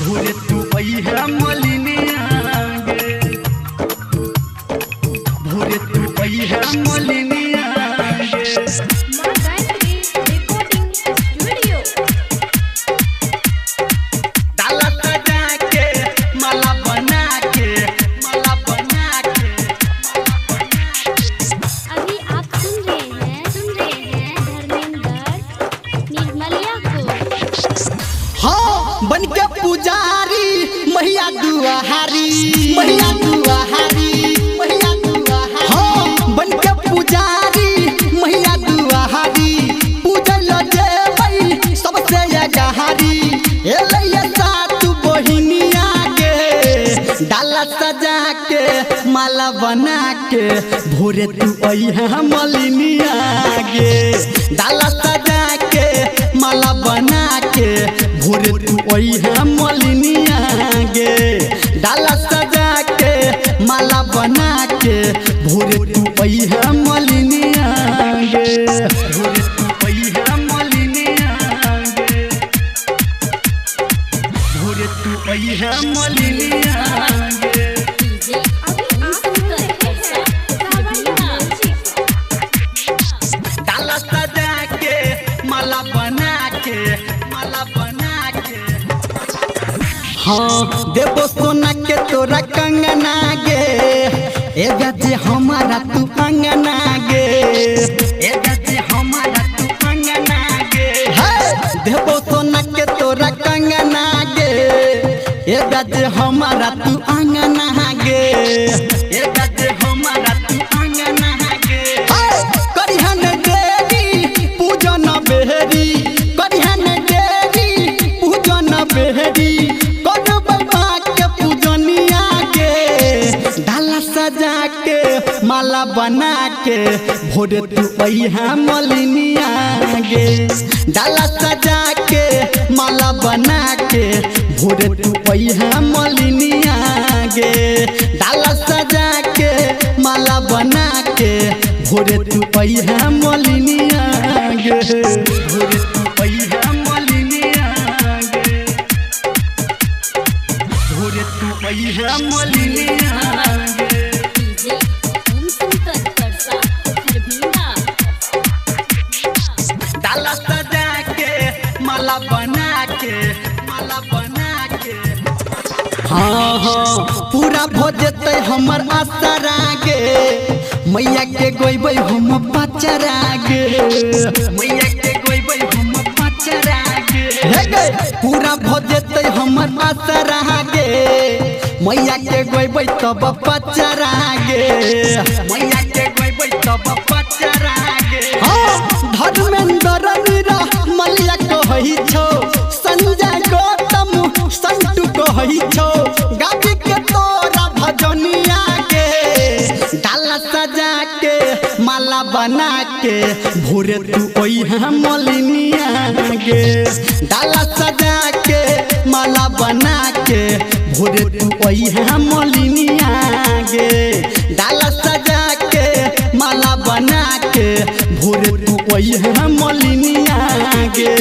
भोरे तू अइहे मलिनिया गे, भोरे तू अइहे मलिनिया गे। मां गायत्री रिकॉर्डिंग स्टूडियो। डाला सजा के माला बना के, माला बना के। अभी आप सुन रहे हैं धर्मेंद्र निर्मलिया को। हाँ बन के पुजारी मैया दुआहारी, मैया दुआहारी, मैया दुआहारी। हाँ बन के पुजारी मैया दुआहारी, पूजल जेबै सबसे अगहारी। एलैया सात बहिनिया के, डाला सजा के माला बना के, भोरे तू अइहे मलिनिया गे। डाला सजा के माला बना के, भोरे तू अइहे मलिनिया गे। डाला सजा के माला बना के, भोरे तू अइहे मलिनिया गे। भोरे तू अइहे मलिनिया गे, भोरे तू अइहे मलिनिया गे। डीजे अभी आप सुन रहे हैं सावरिया म्यूजिक। डाला सजा के माला बना के, माला बना के। हाँ देबो सोना के तोरा कंगना गे, ए जे हमारा तू अंगना गे, ए जे हमारा तू अंगना गे। हे देबो सोना के तोरा कंगना गे, ए जे हमारा तू अंगना गे, ए जे हमारा तू अंगना गे। करिहन देवी पूजन बेहरी, करिहन देवी पूजन बेहरी, करबै माँ के पूजनिया गे। डाला सजा के माला बना के, भोरे तू अइहे मलिनिया गे। डाला सजा के माला बना के, भोरे तू अइहे मलिनिया गे। डाला सजा के माला बना के, भोरे तू अइहे मलिनिया गे। भोरे तू अइहे मलिनिया गे, भोरे तू अइहे मलिनिया गे। डीजे ओम शंकर परसा हरभीना। डाला सजा के माला बना के, माला बना के। हाँ हाँ पूरा भो जेतै हमर आसरा गे, मैया के गोइबै हम पचरा गे, मैया के गोइबै हम पचरा गे। हे गे पूरा भो जेतै हमर आसरा गे, मैया के गोइबै तब पचरा गे, मैया के गोइबै तब पचरा गे। हाँ धर्मेंद्र मीरा मलिया कहै छौ, संजय गौतम संतु कहै छौ, गाबी के तोरा भजनिया गे। डाला सजा के माला बना के, भोरे तू अइहे मलिनिया गे। डाला सजा के माला बना के, भोरे तू अइहे मलिनिया गे। डाला सजा के माला बना के, भोरे तू अइहे मलिनिया गे।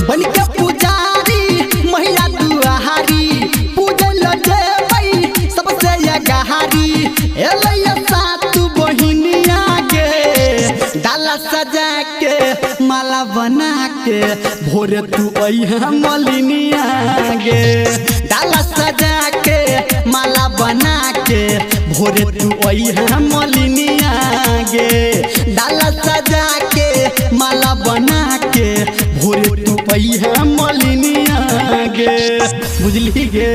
बन के पुजारी मैया दुआहारी, पूजल जेबै सबसे अगहारी। एलैया सात बहिनिया गे, डाला सजा के माला बना के, भोरे तू अइहे मलिनिया गे। डाला सजा के माला बना के, भोरे तू अइहे मलिनिया गे। डाला सजा के माला बना के, भोरे तू अइहे मलिनिया गे। बुझली गे।